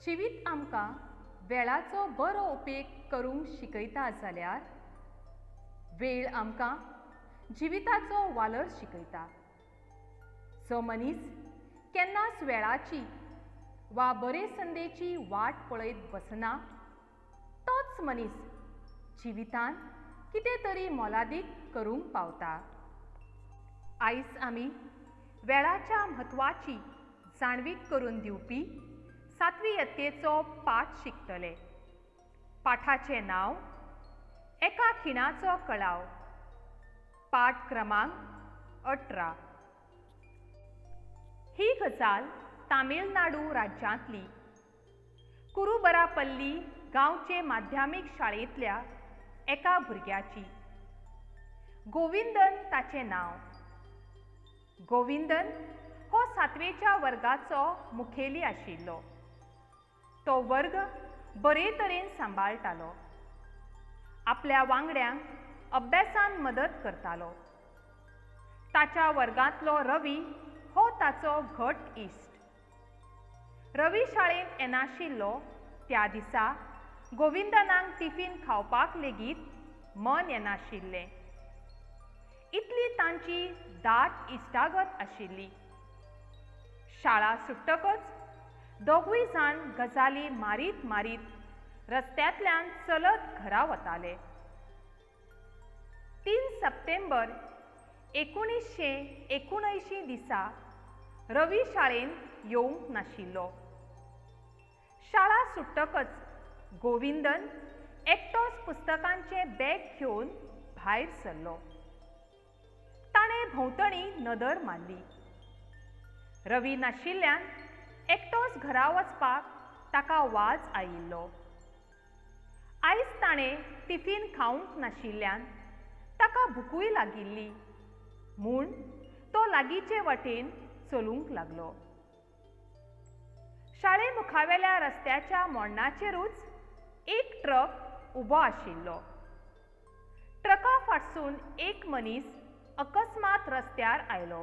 जिवीत आमकां वेळाचो बरो उपेग करूंक शिकयता जाल्यार वेळ आमकां जिविताचो वालोर शिकयता. जो मनीस केन्नाच वेळाची वा बरे संदेची वाट पळयत बसना तोच मनीस जिवितान कितें तरी मोलादीक करूंक पावता. आयज आमी वेळाच्या म्हत्वाची जाणवीक करून दिवपी सातवी यत्तेचो पाठ शिकतले. पाठाचें नांव एका खिणाचो कळाव. पाठ क्रमांक 18. ही गजाल तामिळनाडू राज्यांतली कुरुबरापल्ली गांवचे माध्यमीक शाळेंतल्या एका भुरग्याची. गोविंदन ताचें नांव. गोविंदन हो सातवेच्या वर्गाचो मुखेली आशिल्लो. तो वर्ग बरे तरेन सांबाळटालो. आपल्या वांगड्यांक अभ्यासान मदत करतालो. ताच्या वर्गांतलो रवी हो ताचो घट इश्ट. रवी शाळेंत येनाशिल्लो त्या दिसा गोविंदनाक टिफीन खावपाक लेगीत मन येनाशिल्लें. इतली तांची दाट इश्टागत आशिल्ली. शाळा सुट्टकच दोगूय जाण गजाली मारीत मारीत रस्त्यांतल्यान चलत घरा वताले. 3 सप्टेंबर 1979 दिसा रवी शाळेंत येवंक नाशिल्लो. शाळा सुट्टकच गोविंदन एकटोच पुस्तकांचें बॅग घेवन भायर सरलो. ताणें भोंवतणी नदर मारली. रवी नाशिल्ल्यान एकटोच घरा वचपाक ताका वाज आयिल्लो. आयज ताणें टिफीन खावंक नाशिल्ल्यान ताका भुकूय लागिल्ली म्हूण तो लागींचे वटेन चलूंक लागलो. शाळे मुखावेल्या रस्त्याच्या मोडणाचेरूच एक ट्रक उबो आशिल्लो. ट्रका फाटसून एक मनीस अकस्मात रस्त्यार आयलो.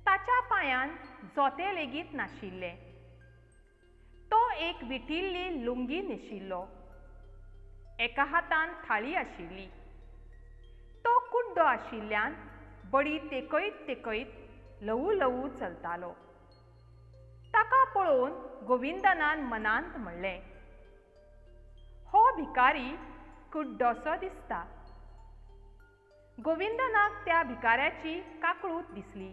ताच्या पांयान जोतें लेगीत नाशिल्लें. तो एक विटिल्ली लुंगी न्हेशिल्लो. एका हातान थाळी आशिल्ली. तो कुड्डो आशिल्ल्यान बडी तेकयत तेकयत ल्हवू ल्हवू चलतालो. ताका पळोवन गोविंदनान मनांत म्हणलें, हो भिकारी कुड्डोसो दिसता. गोविंदनाक त्या भिकाऱ्याची काकळूत दिसली.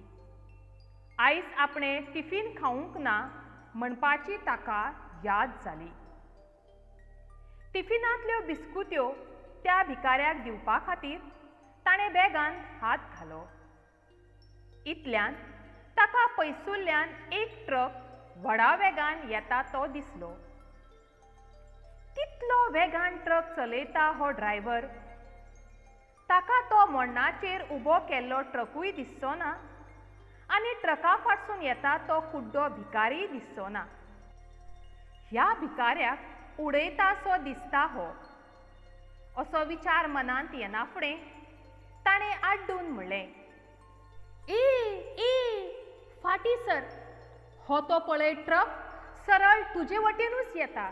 आयज आपणें टिफीन खावंक ना म्हणपाची ताका याद जाली. टिफिनांतल्यो बिस्कुत्यो त्या भिकाऱ्याक दिवपा खातीर ताणें बॅगांत हात घालो. इतल्यान ताका पयसुल्ल्यान एक ट्रक व्हडा वेगान येता तो दिसलो. कितलो वेगान ट्रक चलयता हो ड्रायव्हर. ताका तो मोडणाचेर उबो केल्लो ट्रकूय दिसचो ना आनी ट्रका फाटसून येता तो कुड्डो भिकारीय दिसचो ना. ह्या भिकाऱ्याक उडयतासो दिसता हो, असो विचार मनांत येना फुडें ताणें आड्डून म्हणलें, ए ए फाटी सर, हो तो पळय ट्रक सरळ तुजे वटेनूच येता.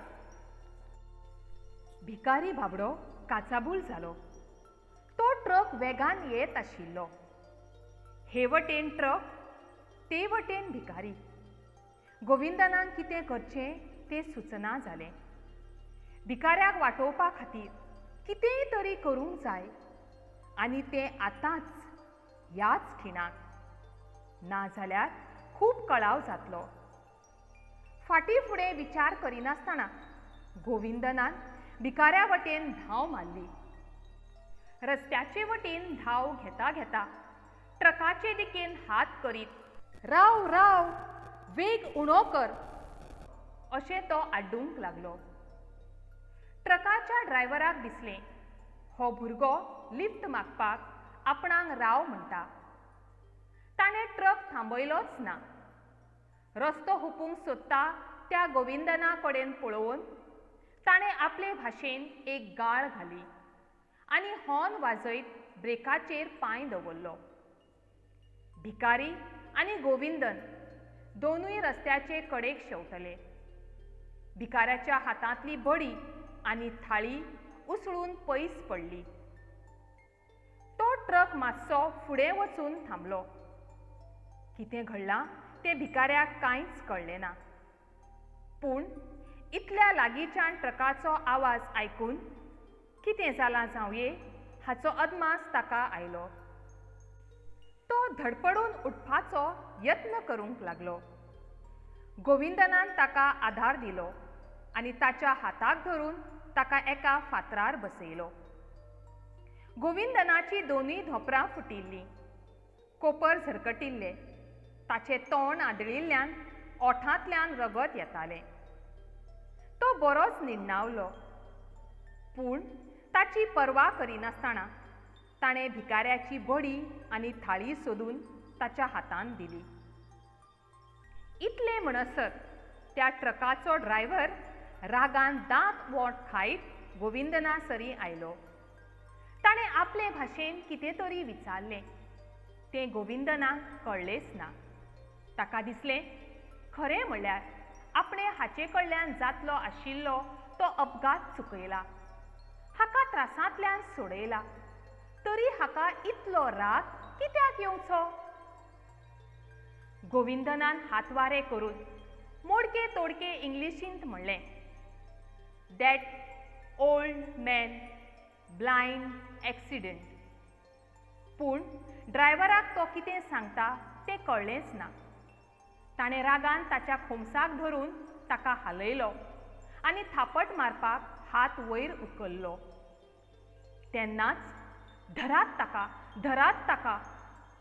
भिकारी बाबडो काचाबूल जालो. तो ट्रक वेगान येत आशिल्लो. हे वटेन ट्रक, ते वटेन भिकारी. गोविंदनाक कितें करचें तें सुचना जालें. भिकाऱ्याक वाटोवपा खातीर कितेंय तरी करूंक जाय आनी तें आतांच, ह्याच खिणाक, नाजाल्यार खूब कळाव जातलो. फाटीं फुडें विचार करिनासतना गोविंदनान भिकाऱ्या वटेन धांव मारली. रस्त्याचे वटेन धांव घेता घेता ट्रकाचे दिकेन हात करीत राव राव, वेग उणो कर अशें तो आड्डूंक लागलो. ट्रकाच्या ड्रायव्हराक दिसलें हो भुरगो लिफ्ट मागपाक आपणाक राव म्हणटा. ताणें ट्रक थांबयलोच ना. रस्तो हुपूंक सोदता त्या गोविंदना कडेन पळोवन ताणें आपले भाशेन एक गाळ घाली आनी हॉर्न वाजयत ब्रेकाचेर पांय दवरलो. भिकारी आनी गोविंदन दोनूय रस्त्याचे कडेक शेवटले. भिकाऱ्याच्या हातांतली बडी आनी थाळी उसळून पयस पडली. तो ट्रक मातसो फुडें वचून थांबलो. कितें घडलां तें भिकाऱ्याक कांयच कळ्ळें ना. पूण इतल्या लागींच्यान ट्रकाचो आवाज आयकून कितें जालां जावये हाचो अदमास ताका आयलो. तो धडपडून उठपाचो यत्न करूंक लागलो. गोविंदनान ताका आधार दिलो आनी ताच्या हाताक धरून ताका एका फातरार बसयलो. गोविंदनाची दोनूय धोंपरां फुटिल्लीं, कोपर झरकटिल्लें, ताचें तोंड आदळिल्ल्यान ओठांतल्यान रगत येतालें. तो बरोच निण्णावलो. पूण ताची पर्वा करिनासतना ताणें भिकाऱ्याची बडी आनी थाळी सोदून ताच्या हातांत दिली. इतले म्हणसर त्या ट्रकाचो ड्रायव्हर रागान दांत वोंठ खायत गोविंदना सरीं आयलो. ताणें आपले भाशेन कितें तरी विचारलें. तें गोविंदनाक कळ्ळेंच ना. ताका दिसलें खरें म्हणल्यार आपणें हाचे कडल्यान जातलो आशिल्लो तो अपघात चुकयला, हाका त्रासांतल्यान सोडयला, तरी हाका इतलो राग कित्याक येवचो? गोविंदनान हातवारे करून मोडके तोडके इंग्लिशींत म्हणलें, that old man blind accident. पूण ड्रायव्हराक तो कितें सांगता तें कळ्ळेंच ना. ताणें रागान ताच्या खोमसाक धरून ताका हालयलो आनी थापट मारपाक हात वयर उखल्लो. तेन्नाच धरात ताका, धरात ताका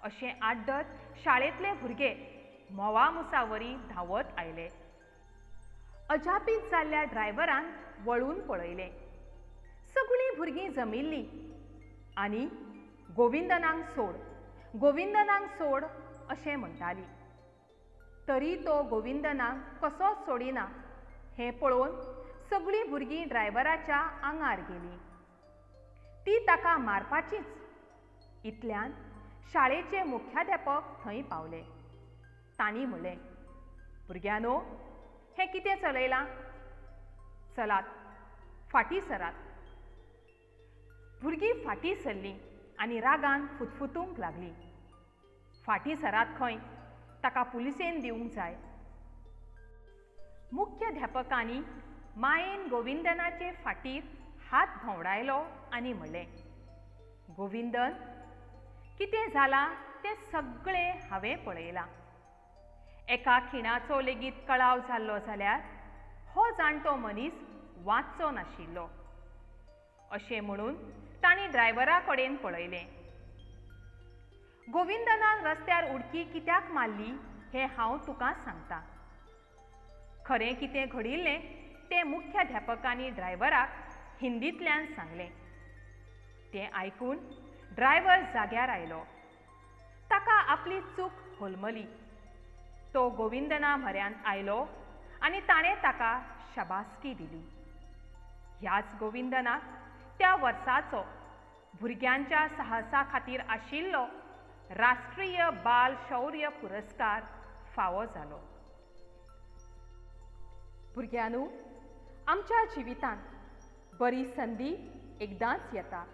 अशें आड्डत शाळेंतले भुरगे म्होंवा मुसावरी धांवत आयले. अजापीत जाल्ल्या ड्रायव्हरान वळून पळयलें. सगळीं भुरगीं जमिल्लीं आनी गोविंदनाक सोड, गोविंदनाक सोड अशें म्हणटालीं. तरी तो गोविंदनाक कसोच सोडिना हें पळोवन सगळीं भुरगीं ड्रायव्हराच्या आंगार गेलीं. ती ताका मारपाचीच. इतल्यान शाळेचे मुख्याध्यापक थंय पावले. तांणी म्हणलें, भुरग्यांनो, हें कितें चलयलां? चलात, फाटीं सरात. भुरगीं फाटीं सरलीं आनी रागान फुतफुतूंक लागलीं. फाटीं सरात खंय, ताका पुलिसेन दिवंक जाय. मुख्याध्यापकांनी मायेन गोविंदनाचे फाटीर हात भोंवडायलो आनी म्हणलें, गोविंदन, कितें जालां तें सगळें हांवें पळयलां. एका खिणाचो लेगीत कळाव जाल्लो जाल्यार हो जाणटो मनीस वांचचो नाशिल्लो. अशें म्हणून तांणी ड्रायव्हरा कडेन पळयलें. गोविंदनान रस्त्यार उडकी कित्याक मारली हें हांव तुका सांगता. खरें कितें घडिल्लें तें मुख्याध्यापकांनी ड्रायव्हराक हिंदींतल्यान सांगलें. तें आयकून ड्रायव्हर जाग्यार आयलो. ताका आपली चूक होलमली. तो गोविंदना म्हऱ्यांत आयलो आनी ताणें ताका शाबासकी दिली. ह्याच गोविंदनाक त्या वर्साचो भुरग्यांच्या साहसा खातीर आशिल्लो राष्ट्रीय बाल शौर्य पुरस्कार फावो जालो. भुरग्यांनो, आमच्या जिवितांत बरी संदी एकदांच येता.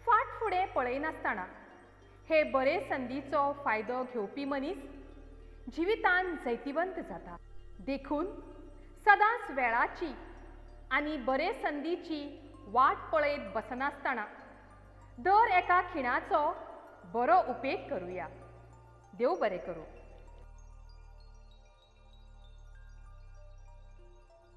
फाट फुडें पळयनासतना हे बरे संदीचो फायदो घेवपी मनीस जिवितांत जैतिवंत जाता. देखून सदांच वेळाची आनी बरे संदीची वाट पळयत बसनासतना दर एका खिणाचो बरो उपेग करुया. देव बरें करूं.